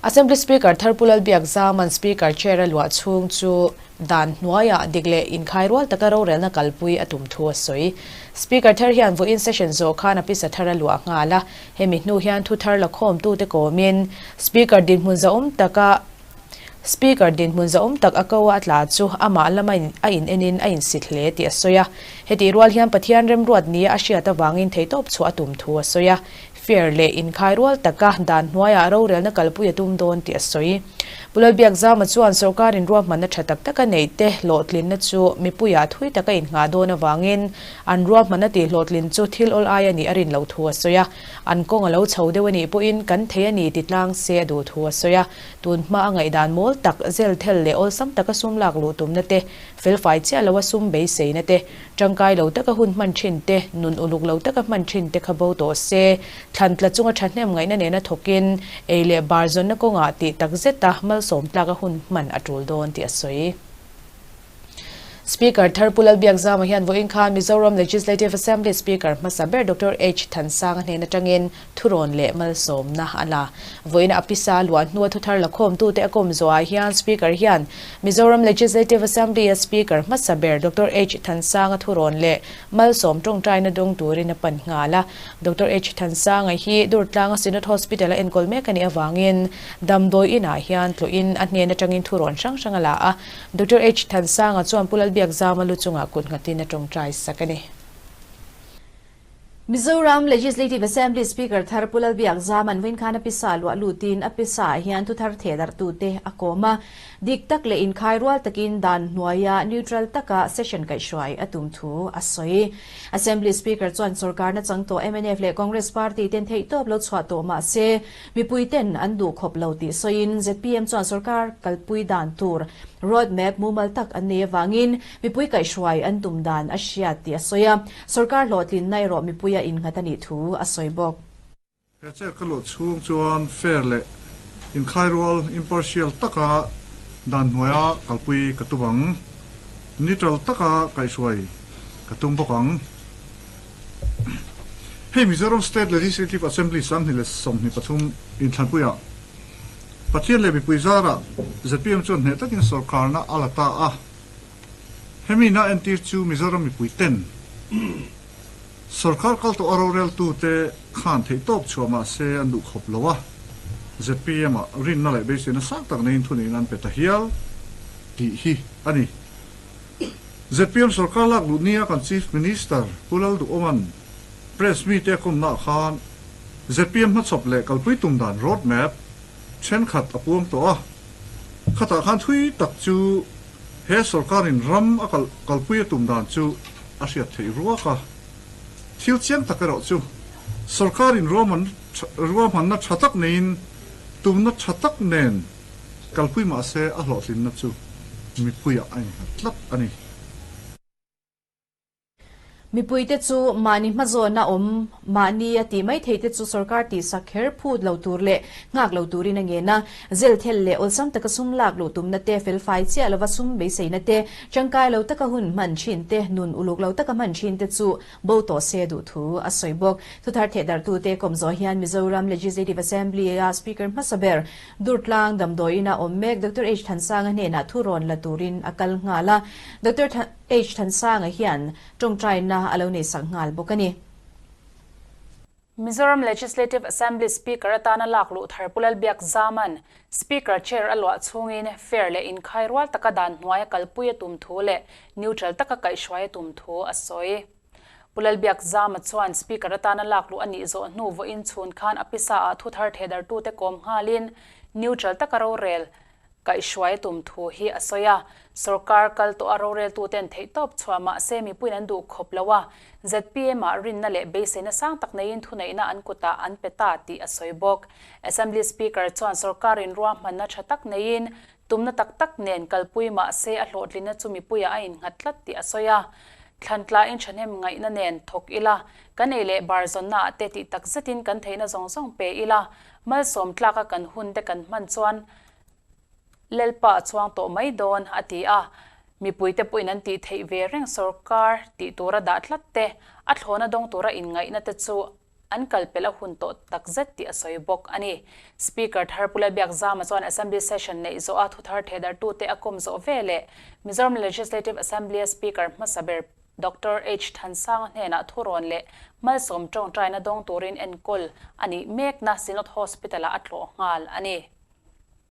Assembly Speaker thar Pu Lalbiakzaman Speaker chair a luah chhung chu dan hnuaiah dik leh inkhai rual taka rorelna kalpui a tum thu a sawi. Speaker thar hian vawiin session zawh khan a pisa thar a luah nghal a, hemi hnu hian thu thar lakhawmtute kawmin Speaker dinhmun zahawm taka Speaker dinhmun zahawm tak a ko a tla chu amah lama a in enin a insit hle tih a sawi a. Hetih rual hian Pathian remruat nia a hriat avangin theihtawp chhuah a tum thu a sawi a. Fair leh inkhai rual taka dan hnuaiah rorelna kalpui a tum dawn tih a sawi. Pu Lalbiakzama chuan sorkarin ruahmanna tha tak taka neih te hlawhtlinna chu mipuiah thui taka innghah dawn avangin an ruahmanna tih hlawhtlin chu thil awl ai a nih a rin loh thu a sawi a. An kawng a lo chho deuh a nih pawhin kan thei a ni ti tlang se a duh thu a sawi a. Tun hma a ngaihdan mawl tak, zel thel leh awlsam taka sum lak luh tumna te, felfai chiah loa sum beiseina te, tangkai lo taka hun hman thin te, nun uluk lo taka hman thin te kha bo tawh se, thlan tla chunga thahnem ngaihna nena thawkin ei leh bar zawnna kawngah tih tak zeta malsawm tlaka hun hman a tul dawn tih a sawi. Speaker thar Pu Lalbiakzama hian vawiin khan Mizoram Legislative Assembly Speaker hmasa ber Doctor H Thansanga hnen atangin thurawn leh malsawmna a la. Vawiin a pisa luah hnua thuthar lakhawmtute a kawm zawhah hian Speaker hian Mizoram Legislative Assembly-a Speaker hmasa ber Doctor H Thansanga thurawn leh malsawm tawngtaina dawng turin a pan nghal a. Doctor H Thansanga hi Durtlanga Synod Hospital-a enkawl mek a nih avangin damdawi inah hian tlawhin a hnen atangin thurawn hrang hrang a la a. Doctor H. Thansanga chuan Pu Lalbiakzama lu chungah kut nghatin a tawngtai sak a ni. Mizoram Legislative Assembly Speaker thar Pu Lalbiakzama'n vawinkhan a pisa luah lutin a pisa ah hian thuthar thehdarhtute a kawm a. Dik tak leh inkhai rual takin dan hnuaia neutral taka session kaihhruai a tum thu a sawi. Assembly Speaker chuan sorkarna chang tawh mnf leh Congress party ten theihtawp lo chhuah tawh mah se Mipui ten an duh khawp lo tih sawiin zpm chuan sorkar kalpui dan tur road map mumal tak an nei avangin mipui kaihhruai an tum dan a hriat tih a sawi a, sorkar hlawhtlinna erawh mipuia innghat a nih thu a sawi bawk. He chair ka luh chhung chuan fair leh inkhai rual, impartial, taka dan hnuaia kalpui ka tum ang. Neutral taka kaihhruai ka tum bawk ang. Hei Mizoram State Legislative Assembly 2023 inthlanpuiah Pathian leh mipui zarah zpm chuan hneh takin sorkarna a la ta a. Hemi na entir chu Mizoram mipui ten sorkar kal tawh a roreltute khan theihtawp chhuah mah se an duh khawp lo a, zpm ah rinna leh beiseina sang tak neiin thuneihna an pe ta hial tih hi a ni. Zpm sorkar lak luh nia kan Chief Minister Pu Lalduhawma'n Press mite a kawmnaah khan zpm hmachhawp leh kalpui tum dan road map thenkhat a puang tawh a. Khatah khan thui tak chu he sorkarin ram a kalpui a tum dan chu a hriat theih ruak a. Thil chiang tak erawh chu sorkarin ruahmanna tha tak neiin tumna tha tak nen Kalpui mahse a hlawhtlinna chu mipuiah a innghat tlat a ni. Mipuite chu mahni hmazawn a awm, mahni a tih mai theihte chu sorkar tihsak kher phut lo tur leh nghak lo turin a ngen a. Zelthel leh awlsam taka sum lak luh tumna te, felfai chiah lova sum beiseina te, tangkai lo taka hun hman thin te, nun uluk lo taka hman thin te chu Bo tawh se duh thu a sawi bawk. Thuthar thehdarhtute kawm zawh hian Mizoram Legislative Assembly-a Speaker hmasa ber Durtlang damdawiin a awm mek Doctor H Thansanga hnenah thu rawn la turin a kal nghal a. Doctor H Thansanga hian tawngtaina a lo neihsak nghal bawk a ni. Mizoram Legislative Assembly Speaker atana lak luh thar Pu Lalbiakzaman Speaker chair a luah chhungin fair leh inkhai rual taka dan hnuaia kalpui a tum thu leh neutral taka kaihhruai a tum thu a sawi. Pu Lalbiakzama chuan Speaker atana lak luh a nih zawh hnu vawiin chhun khan a pisa ah thuthar thehdartute kawm nghalin neutral taka rorel Kaihhruai a tum thu hi a sawi a, sorkar kal tawh a roreltuten theihtawp chhuah mah se mipuiin an duh khawp lo a, zpm ah rinna leh beiseina sang tak neiin thuneihna an kutah an pe ta tih a sawi bawk. Assembly Speaker chuan sorkarin ruahmanna tha tak neiin tumna tak tak nen kalpui mah se a hlawhtlinna chu mipuiah a innghat tlat tih a sawi a, Thlantlain thahnem ngaihna nen thawk ila, kan ei leh bar zawnna ah te tih tak zetin kan theihna zawng zawng pe ila, malsawm tlaka kan hun te kan hman chuan Lalpa a chuang tawh mai dawn, a ti a. Mipuite pawhin an tih theih ve reng sorkar tih tura dah tlat te, a thlawna dawng tura inngaihna te chu an kal pelh a hun tawh takzet tih a sawi bawk a ni. Speaker thar Pu Lalbiakzama chuan Assembly Session neih zawh a thuthar thehdarhtute a kawm zawh veleh Mizoram Legislative Assembly-a Speaker hmasa ber Doctor H. Thansanga hnenah thurawn leh malsawm tawngtaina dawng turin enkawl a nih mekna Synod Hospital-ah a tlawh nghal a ni.